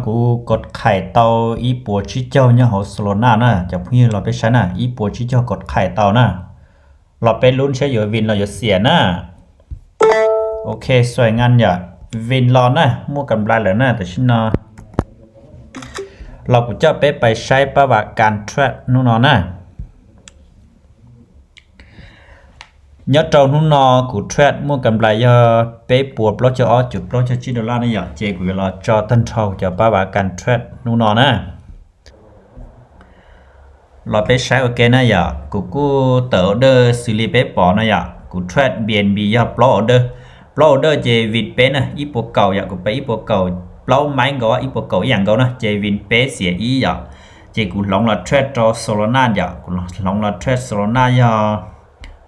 Kuv kov qhais tau ib puas tsib caug nyob hauv Solana na, cov phooj ywg los peb saib na, ib puas tsib caug kov qhais tau na. Los peb lub ntshiab yuav vin los yuav xiam na. Ok, xuaim ngan yom, vin los na, muaj kam nplai lawm na, tam sim no los kuv coj peb pais saib pab vam kas trade hnub no na. Nyob rau hnub no kuv trade muaj kam nplai yog peb puas plaub caug ob cuv plaub caug tsib dollar ne yom, ces kuv yuav los tso tag nrho cov pab vam kas trade hnub no na. Los peb saib ua ke na yom, kuv kuj tawm order xws li peb pom no yom, kuv trade B N B yog plaub order, plaub order ces vin peb na, ib puas kaum yom, kuv pais ib puas kaum, plaub maiv nkaus ib puas kaum ib yam nkaus na, ces vin peb xiam ib yom. Ces kuv hloov los trade rau Solana yom, kuv hloov los trade Solana yog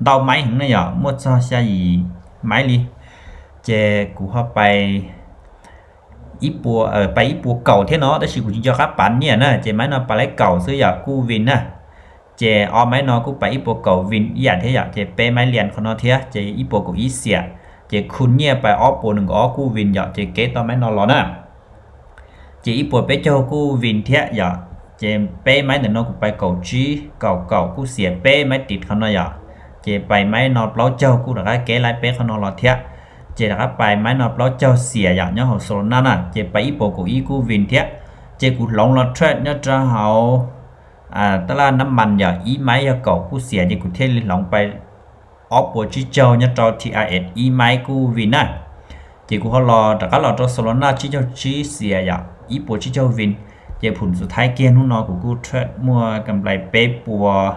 ntau maiv heev ne yom, muaj txog xya yim maiv li. Ces kuv ho pais ib puas, pais ib puas kaum thiab no, tab sis kuv tsis nco qab pav nyiaj na, ces maiv no pais laib kaum xwb yom, kuj vin na. Ces ob maiv no kuj pais ib puas kaum vin ib yam thiab yom, ces peb maiv lias qhov no thiab, ces ib puas kaum ib xiam, ces khu nyiaj pais ob puas nees nkaum ob kuj vin yom, ces kev tau maiv no los na. Ces ib puas peb caug kuj vin thiab yom, ces peb maiv ntawm no kuv pais kaum tsib kaum kaum kuj xiam peb maiv tiv qhov no yom, ces pais maiv no plaub caug kuj rov qab kev laib peb qhov no los thiab. Ces rov qab pais maiv no plaub caug xiam yom, nyob hauv Solana na, ces pais ib puas kaum ib kuj vin thiab. Ces kuv hloov los trade nyob rau hauv taj laj nab mas yom, ib maiv yog kaum kuj xiam, ces kuv thiaj li hloov pais ob puas tsib caug nyob rau T R X ib maiv kuj vin na. Ces kuv ho los rov qab los rau Solana tsib caug tsib xiam yom, ib puas tsib caug vin. Ces phum xus thaib kiag hnub no kuv kuj trade muaj kam nplai peb puas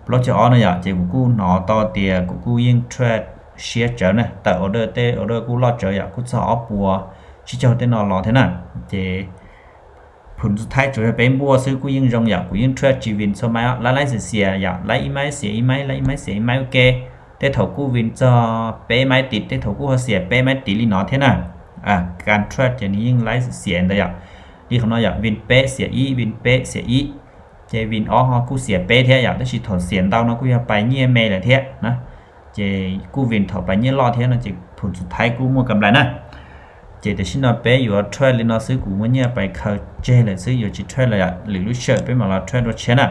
plaub caug ob no yom, ces kuv kuj hnov tau tias kuv kuj yeej trade siab tsawv na, tawm order tej order kuj loj tsawv yom, kuj txog ob puas tsib caug tej no los thiab na. Ces phum xus thaib tsuas yog peb npuaj xwb kuj yeej zoo yom, kuv yeej trade tsis vin txhua maiv, laib laib xiam xiam yom, laib ib maiv xiam ib maiv, laib ib maiv xiam ib maiv ua ke. Tej thaum kuj vin txog peb maiv tiv, tej thaum kuj ho xiam peb maiv tiv li no thiab na. Kas trade ces nws yeej laib xiam ntawd yom. Li qhov no yom, vin peb xiam ib, vin peb xiam ib, ces vin ob ho kuj xiam peb thiab yom, tab sis thaum xiam ntau no kuj yog pais nyiaj me lawm thiab na. Ces kuj vin thaum pais nyiaj loj thiab no ces phum xus thaib kuj muaj kam nplai na. Ces tam sim no peb yuav trade li no xwb, kuv muaj nyiaj pais khaws tseg lawm xwb, yuav tsis trade lawm yom, lwm lub sij hawm peb mam los trade dua tshiab na.